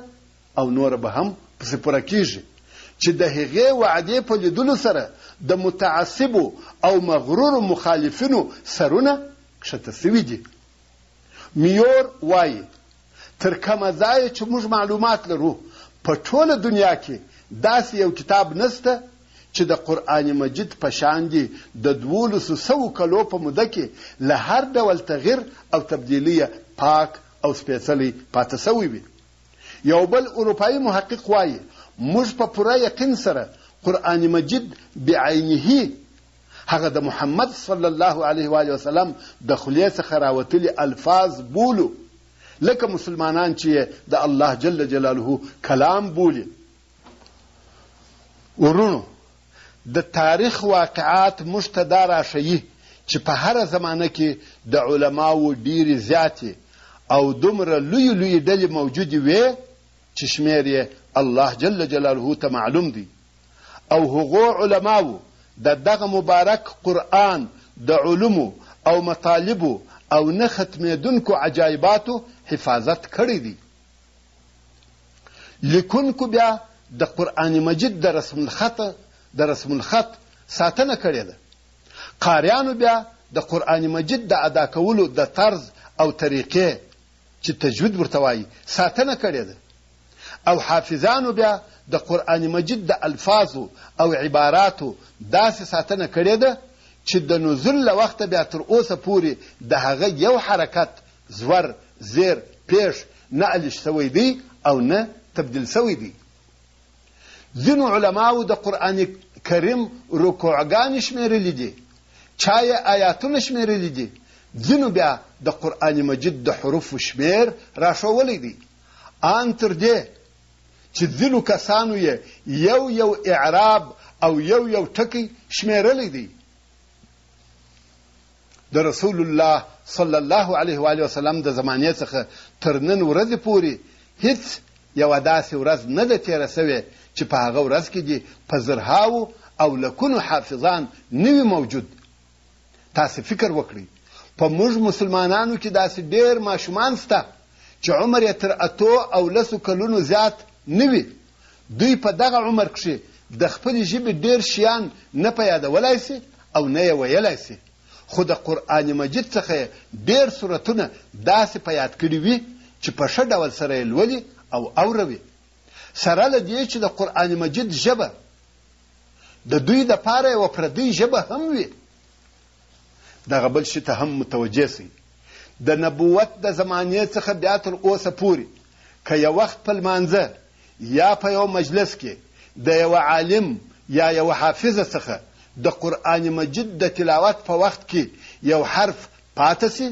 Speaker 1: او نوره به هم پسې پوره کیږي چې د هغې وعدې په لیدلو سره د متعصبو او مغرورو مخالفینو سرونه کښته شوي دي. میور وايي، تر کومه ځایه چې موږ معلومات لرو، په ټوله دنیا کې داسې یو کتاب نشته چې د قرآن مجید په شان دې د دولسو سوو کلو په موده کې له هر ډول تغیر او تبدیلیه پاک او سپېڅلی پاتې شوی وي. یو بل اروپايي محقق وايي، موږ په پوره یقین سره قرآن مجید بعینه هغه د محمد صلی الله علیه و آله وسلم د خولې څخه راوتلي الفاظ بولو، لکه مسلمانان چې یې د الله جل جلاله کلام بولي. وروڼو! د تاریخ واقعات موږ ته دا راښيي چې په هره زمانه کې د علماوو ډېرې زیاتې او دومره لویې لویې ډلې موجودې وې چې شمېر یې الله جل جلاله ته معلوم دی او هغو علماوو د دغه مبارک قرآن د علومو او مطالبو او نه ختمېدونکو عجایباتو حفاظت کړی دی. لیکونکو بیا د قرآن مجید د رسم الخط د رسم الخط ساتنه کړې ده. قاریانو بیا د قرآن مجید د ادا کولو د طرز او طریقې چې تجوید ورته وایي ساتنه کړې ده او حافظانو بیا د قرآن مجید د الفاظو او عباراتو داسې ساتنه کړې ده چې د نزول له وخته بیا تر اوسه پورې د هغه یو حرکت زور، زیر، پېښ نه الش شوی دی او نه تبدیل شوی دی. ځینو علماوو د قرآن کریم رکوعګانې شمېرلې دي، چا یې آیاتونه شمېرلي دي، ځینو بیا د قرآن مجید د حروفو شمېر راښوولی دی، آن تر دې چې ځینو کسانو یې یو یو اعراب او یو یو ټکی شمېرلی دی. د رسول الله صلی الله علیه و آله وسلم د زمانې څخه تر نن ورځې پورې هیڅ یوه داسې ورځ نه ده تېره شوې چې په هغه ورځ کې دې په زرهاوو او لکونو حافظان نه وي موجود. تاسې فکر وکړئ، په موږ مسلمانانو کې داسې ډېر ماشومان شته چې عمر یې تر اتو او لسو کلونو زیات نه وي، دوی په دغه عمر کښې د خپلې ژبې ډېر شیان نه په یادولای شي او نه یې ویلای شي، خو د قرآن مجید څخه یې ډېر سورتونه داسې په یاد کړي وي چې په ښه ډول سره یې لولي او اوروي. سره له دې چې د قرآن مجید ژبه د دوی دپاره یوه پردۍ ژبه هم وي. دغه بل شي ته هم متوجه شئ، د نبوت د زمانې څخه بیا تر اوسه پورې که یو وخت په لمانځه یا په یوه مجلس کې د یوه عالم یا یوه حافظ څخه د قرآن مجید د تلاوت په وخت کې یو حرف پاته شي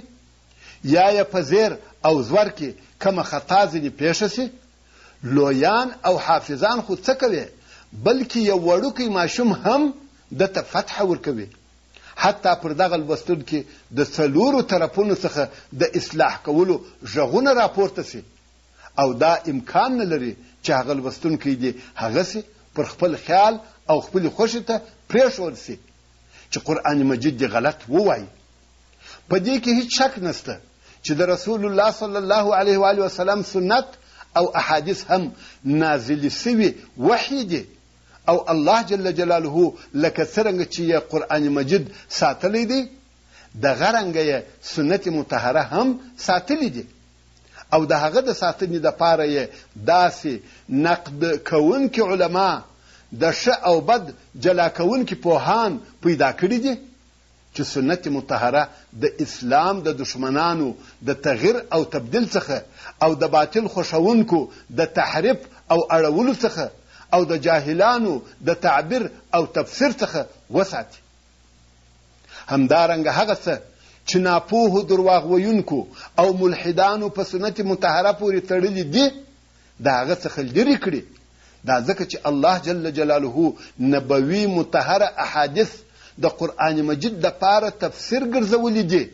Speaker 1: یا یې په زیر او زور کې کومه خطا ځینې پېښه شي، لویان او حافظان خو څه کوې بلکې یو وړوکی ماشوم هم ده ته فتحه ورکوي. حتی پر دغه لوستونکي د څلورو طرفونو څخه د اصلاح کولو غږونه راپورته شي او دا امکان نه لري چې هغه لوستونکی دې هغسې پر خپل خیال او خپلې خوښې ته پرېښول شي چې قرآن مجید دې غلط ووایي. په دې کې هیڅ شک نشته چې د رسول الله صلی الله علیه و آله وسلم سنت او احادیث هم نازلې شوي وحي دي او الله جل جلاله لکه څرنګه چې یې قرآن مجید ساتلی دی دغه رنګه یې سنت مطهره هم ساتلي دي او د هغه د ساتنې دپاره یې داسې نقد کوونکي علما د ښه او بد جلا کوونکي پوهان پیدا کړي دي چې سنت مطهره د اسلام د دښمنانو د تغیر او تبدیل څخه او د باطل خوښوونکو د تحریف او اړولو څخه او د جاهلانو د تعبیر او تفسیر څخه وساتي. همدارنګه هغه څه چې ناپوهو درواغ ویونکو او ملحدانو په سنت مطهره پورې تړلي دي، د هغه څخه لرې کړي، دا ځکه چې الله جل جلاله نبوي مطهره احادیث د قرآن مجید دپاره تفسیر ګرځولي دي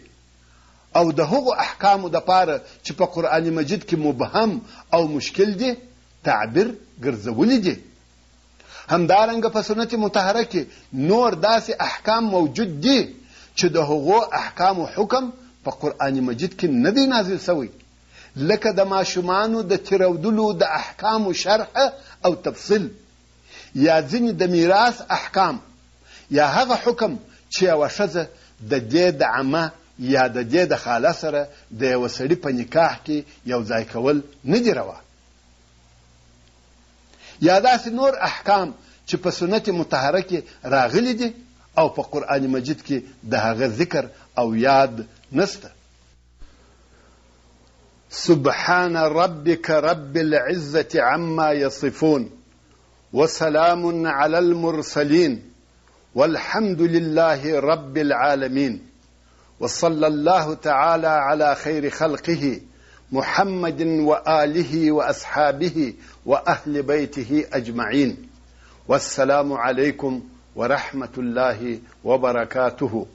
Speaker 1: او د هغو احکامو دپاره چې په قرآن مجید کې مبهم او مشکل دي تعبیر ګرځولي دي. همدارنګه په سنت مطهره کې نور داسې احکام موجود دي چې د هغو احکامو حکم په قرآن مجید کې نه دی نازل شوی. لکه د ماشومانو د تیرودلو د احکامو شرح او تفصیل، یا ځینې د میراث احکام یا هغه حکم چې یوه ښځه د دې د عمه یا د دې د خاله سره د یوه سړي په نکاح کې یو ځای کول نه دي روا یا داسې نور احکام چې په سنت مطهره کې راغلي دي او په قرآن مجید کې د هغه ذکر او یاد نشته. سبحان ربك رب العزة عما يصفون وسلام على المرسلين والحمد لله رب العالمين وصلى الله تعالى على خير خلقه محمد وآله وأصحابه وأهل بيته أجمعين والسلام عليكم ورحمة الله وبركاته.